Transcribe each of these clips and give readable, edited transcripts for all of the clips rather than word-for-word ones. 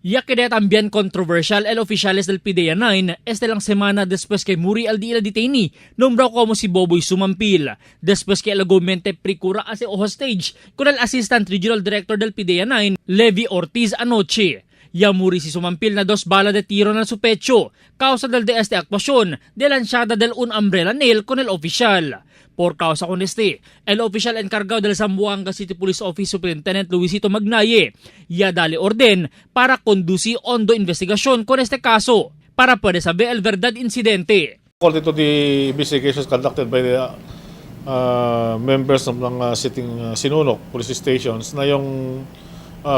Ya quedé también controversial el oficiales del PDEA 9 este lang semana después que muri al día detainee nombrado como si Boboy Sumampil, después que el argumente procura a si hostage con el Assistant Regional Director del PDEA 9, Levi Ortiz, anoche. Ya muri si Sumampil na dos bala de tiro na su pecho, causa del de este actuación de lanzada del un umbrella nail con el oficial. Por causa con este, el oficial encargado del Zamboanga City Police Office Superintendent Luisito Magnaye, ya dale orden para conducir hondo investigación con este caso para poder saber el verdad incidente. According to the investigations conducted by the members ng mga sitting Sinunoc police stations na yung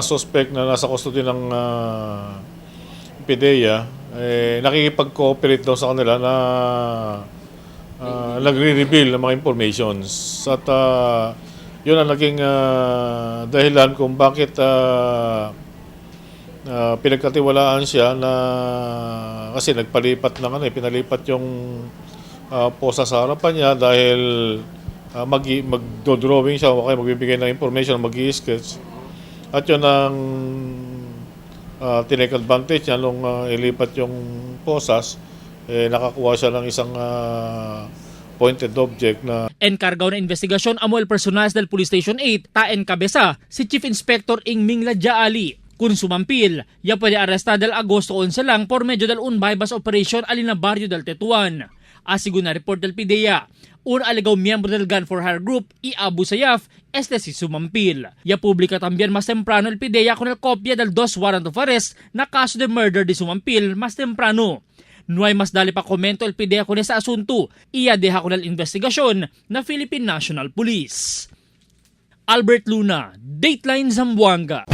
suspect na nasa custody ng PDEA eh, nakikipag-cooperate daw sa kanila na nagre-reveal ng mga informations. At yun ang naging dahilan kung bakit pinagkatiwalaan siya na kasi nagpalipat ng ano eh, pinalipat yung posa sa harapan niya dahil magdo-drawing siya o kaya magbibigay ng information, mag-sketch. At yun ang tinake advantage niya nung ilipat yung posas, eh, nakakuha siya ng isang pointed object na Encargado na investigasyon amo el personal del Police Station 8 ta en cabeza si Chief Inspector Ingming Ladja Ali. Kun Sumampil, ya pwede arrestada el Agosto 11 lang por medio del un bypass operation alin na barrio del Tetuan. Asigun na report del PDEA, un alegaw miyembro del Gun for Hire Group y Abu Sayyaf, este si Sumampil. Ya publica también más temprano el PDEA con el copia del dos warrant of arrest na caso de murder de Sumampil más temprano. No hay mas dali pa komento el PDEA con ese asunto. Iya deja con el investigasyon na Philippine National Police. Albert Luna, Dateline Zamboanga.